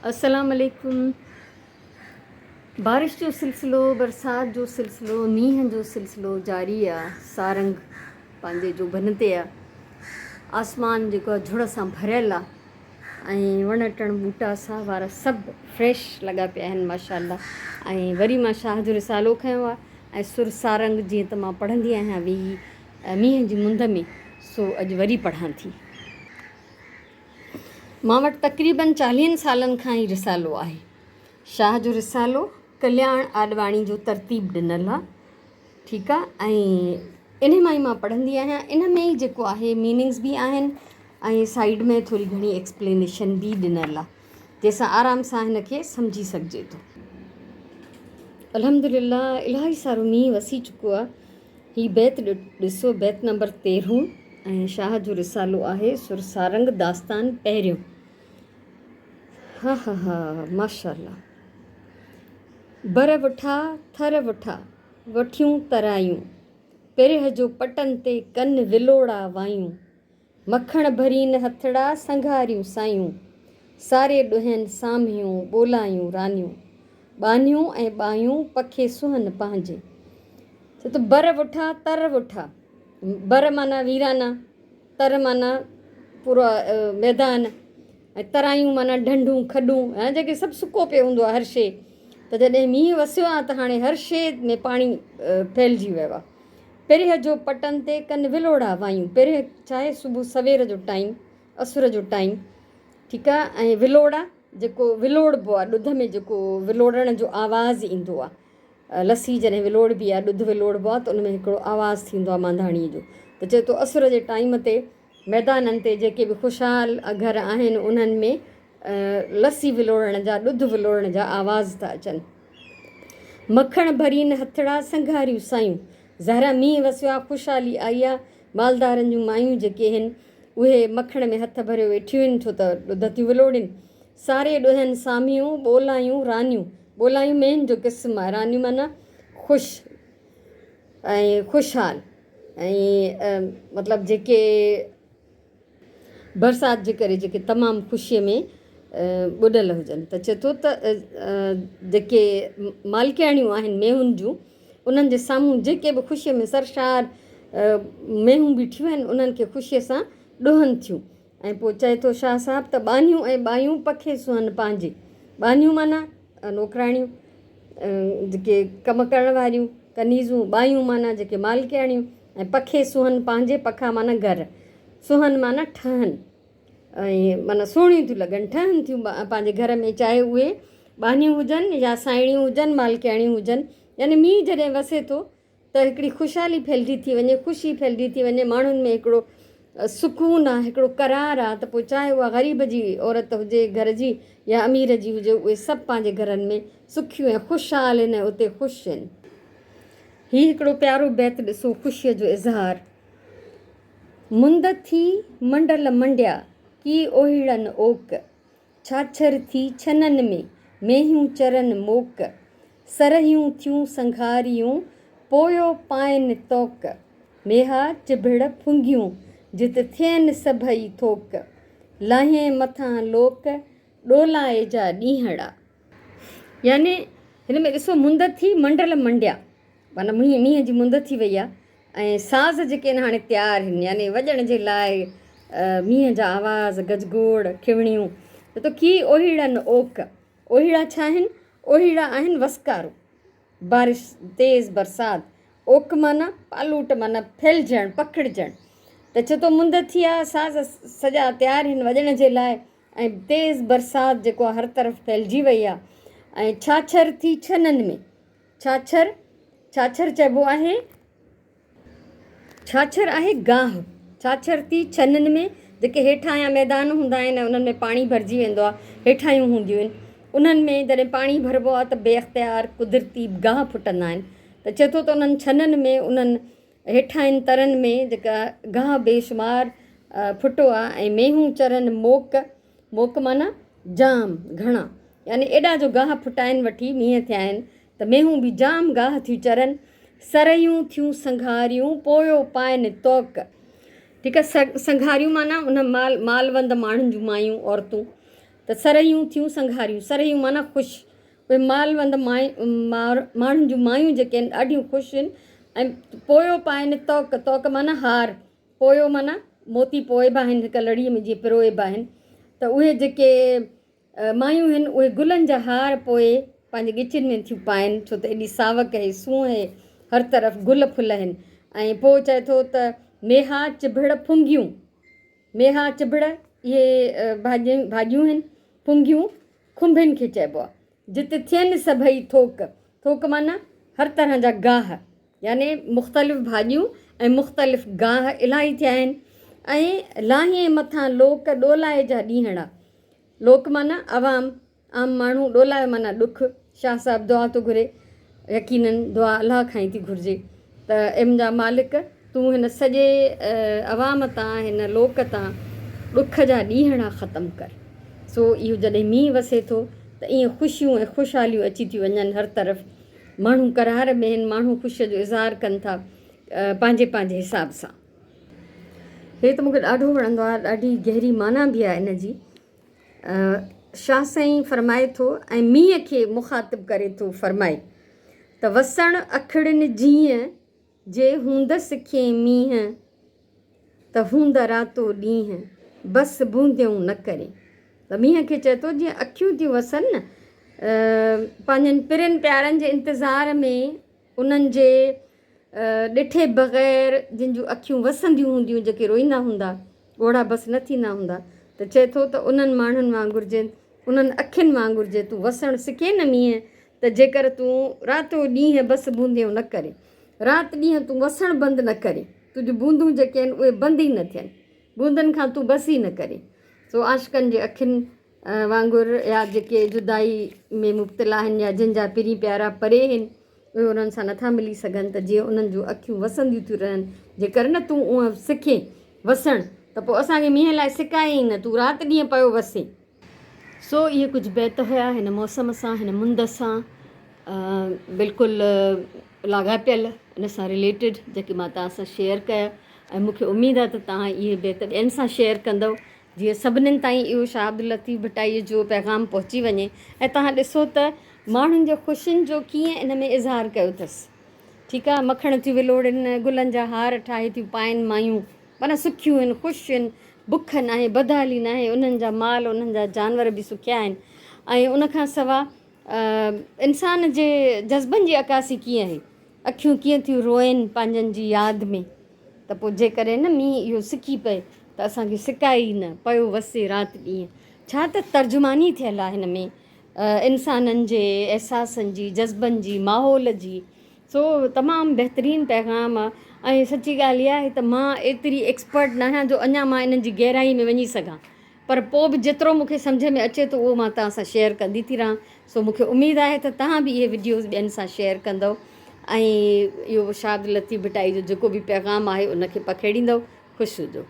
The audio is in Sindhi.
السلام عليڪم بارش جو سلسلو برسات جو سلسلو مينهن جو سلسلو جاري آ سارنگ پنهنجي جوڀن تي آ آسمان جيڪو آ جھڙ سان ڀريل آ ۽ وڻ ٽڻ ٻوٽا ساهه وارا سڀ فريش لڳا پيا آهن ماشاء الله ۽ وري مان شاهه جو رسالو کنيو آ ۽ سر سارنگ جيئن ته مان پڙهندي آهيان ويهي مينهن جي مند ۾ سو اڄ وري پڙهان ٿي. مان وٽ تقريباً چاليهن سالن کان هي رسالو آهي. شاهه جو رسالو ڪلياڻ آڏواڻي جو ترتيب ڏنل آ ٺيڪ آ ۽ انهي مان ئي مان پڙهندي آهيان ان ۾ ئي جيڪو آهي ميننگس به آهن ۽ سائيڊ ۾ ٿوري گهڻي ايڪسپلينيشن به ڏنل آ جنهن سان آرام سان هن کي سمجهي سگهجي ٿو. الحمدلله الاهي سارو مينهن وسي چڪو آ. هي بيت ڏسو بيت نمبر تيرهون ۽ شاهه جو رسالو آهي سر سارنگ داستان پهريون ها ها ها ماشاء الله بر وٺا ٿر وٺا وٺيون ترايون پرهه جو پٽن تي ڪن ولوڙا وايون مکڻ ڀرين هٿڙا سنگهاريون سايون، ساري ڏوهين سامهيون ٻولايون رانيون، ٻانهيون ۽ ٻايون پکي سونهن پنهنجي. چئي ٿو بر وٺا تر وٺا، بر معنيٰ ويرانا، تر معنيٰ پورو ميدان ۽ ترايون معنيٰ ڍنڍون کڏون ۽ جيڪي سڀ سڪو پيو هوندو آهي هر شيء ته جڏهن مينهن وسيو آهي ته هاڻي هر شيء ۾ پاڻي ڦهلجي ويو آهي. پرهه جو پٽن تي ڪن ولوڙا وايون، پرهه ڇاهي صبح سوير جو ٽائيم، اسر جو ٽائيم، ٺيڪ آ ۽ ولوڙا جيڪو ولوڙبو آ ڏڌ ۾ جيڪو ولوڙڻ جو آواز ايندو آ لسي جڏهن ولوڙبي آ ڏڌ ولوڙبو آ ته ان ۾ هڪڙو آواز ٿيندو آ مانڌاڻي جو ته چئي ٿو اسر جي ٽائيم تي ميدانن تي جيڪي به خوشحال گهر آهن انهن ۾ لسي ولوڙڻ جا ڏڌ ولوڙڻ جا آواز ٿا اچن. مکڻ ڀرين هٿڙا سنگهاريون سايون. ظاهرا مينهن وسيو آ خوشحالي آئي آ. مالدارن جون مايون جيڪي هن اهي مکڻ ۾ هٿ ڀريو ويٺيون هن ڇو ته ڏڌ ٿيون ولوڙين. ساري ڏوهين سامهيون ٻولايون رانيون. ٻولايون مينهن جو قسم آ رانيون معنيٰ خوش ۽ خوشحال ۽ مطلب جيڪي. برسات جي ڪري جيڪي تمام خوشيء ۾ ٻڏل هجن ته چئي ٿو ته جيڪي مالڪياڻيون آهن مينهن جون انهن جي سامهون جيڪي به خوشيء ۾ سرشار مينهون بيٺيون آهن انهن کي خوشيء سان ڏوهن ٿيون ۽ پوء چئي ٿو شاهه صاحب ته ٻانهيون ۽ ٻايون پکي سونهن پنهنجي ٻانهيون معنيٰ نوڪراڻيون جيڪي ڪم ڪرڻ واريون ڪنيزون ٻايون معنيٰ جيڪي مالڪياڻيون ۽ پکي سونهن پنهنجي پکا معنيٰ گهر سونهن معنيٰ ٺهن ۽ معنيٰ سهڻيون ٿيون لڳن ٺهن ٿيون پنهنجي گهر ۾ چاهي اهي ٻانهيون هجن يا سائڻيون هجن مالڪياڻيون هجن يعني مينهن جڏهن وسي ٿو ته هڪڙي خوشحالي ڦهلجي ٿي وڃي خوشي ڦهلجي ٿي وڃي ماڻهن ۾ هڪڙو سڪون آ هڪڙو قرار آ ته پوء چاهي اها غريب جي عورت هجي گهر جي يا امير جي هجي اهي سڀ پنهنجي گهرن ۾ سکيون ۽ خوشحال آهن ۽ اتي خوش آهن. هي هڪڙو پيارو بيت ڏسو خوشيء جو اظهار. مند ٿي منڊل منڊيا، ڪي اوهيڙن اوڪ. ڇاڇر ٿي ڇنن ۾، مينهيون چرن موڪ. سرهيون ٿيون سنگهاريون، پويو پائن طوق. ميها چڀڙ ڦنگيون، جت ٿين سڀئي ٿوڪ. لاهين مٿان لوڪ، ڏولائي جا ڏينهڙا. يعني هن ۾ ڏسو مند ٿي منڊل منڊيا معنيٰ مينهن مينهن جي مند ٿي وئي آهي ۽ ساز جيڪي آهن هاڻي تيار آهن يعني وڄڻ جي لاء مينهن جا آواز گجگوڙ کيوڻيون ته ڪي اوهيڙن اوڪ اوهيڙا ڇا آهن اوهيڙا آهن وسڪارو بارش تيز برسات اوڪ معنيٰ پالوٽ معنيٰ ڦهلجڻ پکڙجڻ ته ڇو ته مند ٿي آهي ساز سڄا تيار آهن وڄڻ جي لاء ۽ تيز برسات جيڪو آهي هر طرف ڦهلجي وئي آهي ۽ ڇاڇر ٿي ڇنن ۾ ڇاڇر ڇاڇر چئبو آهي ڇاڇر آهي گاهه ڇاڇر ٿي ڇنن ۾ جيڪي هيٺان يا ميدان هوندا آهن انهن ۾ پاڻي ڀرجي ويندو آهي هيٺايون هونديون آهن انهن ۾ جڏهن پاڻي ڀربو آهي ته بي اختيار قدرتي گاهه ڦٽندا آهن ته چئي ٿو ته انهن ڇنن ۾ انهن هيٺاهين ترن ۾ جيڪا گاهه بي شمار ڦٽو آ ۽ مينهون چرن موڪ، موڪ معنيٰ جام، گهڻا، يعني ايڏا جو گاهه ڦٽائن وٺي مينهن ٿيا آهن ته مينهون به جام گاهه ٿيون چرن، سرهيون ٿيون سنگهاريون پويو پائن طوق. ٺيڪ آ، سنگهاريون معنيٰ ان مال مالوند ماڻهن جون مايون، عورتون. ته سرهيون ٿيون سنگهاريون، سرهيون معنيٰ خوش، اهي مالوند ماڻهن جون مايون جيڪي آهن ڏاڍيون خوش آهن ۽ پويو پائن طوق، طوق معنيٰ هار، پويو معنيٰ موتي پوئبا آهن هڪ لڙيء ۾ جيئن پروئبا آهن ته اهي جيڪي مايون آهن اهي گلن جا هار پوئي پنهنجي ڳچين ۾ ٿيون پائن ڇو ته ايڏي ساوڪ اهي سونهن اهي هر طرف گل ڦل آهن ۽ پوء چئي ٿو ته ميها چڀڙ ڦنگيون ميها چڀڙ اهي ڀاڄيون ڀاڄيون آهن ڦنگيون کنڀين کي چئبو آهي جت ٿين سڀئي ٿوڪ ٿوڪ معنيٰ هر طرح جا گاهه يعني مختلف ڀاڄيون ۽ مختلف گاهه الاهي ٿيا آهن ۽ لاهين مٿان لوڪ ڏولائي جا ڏينهڙا لوڪ معنيٰ عوام، عام ماڻهو، ڏولائي معنيٰ ڏک، شاهه صاحب دعا ٿو گهري، يقيناً دعا الله کان ئي ٿي گهرجي ته اي منهنجا مالڪ تون هن سڄي عوام تان هن لوڪ تان ڏک جا ڏينهڙا ختم ڪر. سو اهو جڏهن مينهن وسي ٿو ته ائين خوشيون ۽ خوشحاليون اچي ٿيون وڃن هر طرف ماڻهو قرار ۾ آهن، ماڻهو خوشيء جو اظهار ڪن ٿا پنهنجي پنهنجي حساب سان. هي ته مون کي ڏاڍو وڻندو آهي، ڏاڍي گهري معنيٰ به آهي ان جي. شاهه سائين فرمائي ٿو ۽ مينهن کي مخاطب ڪري ٿو فرمائي ته وسڻ اکڙين جيئن، جي هوند سکين مينهن، ته هوند راتو ڏينهن، بس بونديون نه ڪرين. ته مينهن کي چئي ٿو جيئن اکيون ٿيون وسن نه، پنهنجن پرين پيارن جي انتظار ۾ انهن جي ڏٺي بغير جن جون اکيون وسنديون هونديون، جيڪي روئيندا هوندا، ڳوڙها بس نه ٿيندا هوندا ته چئي ٿو ته انهن ماڻهن وانگر جي انهن اکين وانگر جي تون وسڻ سکين نه مينهن ته جيڪر تون راتو ڏينهن بس بونديون نه ڪرين. رات ڏينهن تون وسڻ بند نه ڪرين. تنهنجون بوندون جيڪي آهن اهي بند ئي نه ٿين. بوندن کان تون بس ئي نه ڪرين. سو عاشقن جي اکين وانگر يا جيڪي جدائي ۾ مبتلا آهن يا جن جا پرين پيارا پري آهن اهي انهن سان نٿا ملي سگهن ته جيئن انهن جون اکيون وسنديون ٿيون رهن جيڪر نه تون اونهن سکين وسڻ ته پوء اسان کي مينهن لاء سڪائين ئي نه تون رات ڏينهن پيو وسين. سو اهي ڪجهه بيت هيا هن موسم سان هن مند سان بلڪل لاڳاپيل ان سان رليٽيڊ جيڪي مان توهان سان شيئر ڪيا ۽ مون کي اميد آهي ته توهان اهي بيت ٻين سان شيئر ڪندؤ جيئن سڀنين تائين اهو شاهه عبداللطيف ڀٽائيء جو پيغام پهچي وڃي ۽ توهان ڏسو ته ماڻهن جي خوشين جو ڪيئن ان ۾ اظهار ڪيو اٿس. ٺيڪ آ، مکڻ ٿيون ولوڙين، گلن جا هار ٺاهي ٿيون پائين مايون، معنيٰ سکيون آهن، خوش آهن، بک ناهي، بدحالي ناهي، انهن جا مال، انهن جا جانور به سکيا آهن ۽ ان کان سوا انسان جي جذبن جي عڪاسي ڪيئن آهي، اکيون ڪيئن ٿيون روئين پنهنجن جي ياد ۾. ته پوء جيڪڏهن نه مينهن اهو سڪي پئي ته اسان کي سڪائي ئي نه، پيو وسي رات ڏينهن. ڇا ته ترجماني ٿيل آهي هن ۾ انسانن جي احساسن جي، جذبن جي، ماحول جي. سو تمام بهترين پيغام آ ۽ سچي ڳالهه اها آهي ته مان ايتري ايڪسپرٽ ناهيان جو اڃا مان انهن جي گهرائي ۾ وڃي سگهان. پر پوء به جيترو مون کي سمجهه ۾ اچي ٿو اهو مان توهان سان شيئر ڪندي ٿي رهان سو مون کي اميد آهي ته توهان به اهي وڊيوز ٻين سان شيئر ڪندؤ ۽ اهو شاهه عبداللطيف ڀٽائي جو جيڪو به پيغام آهي ان کي پکيڙيندؤ خوش هجو.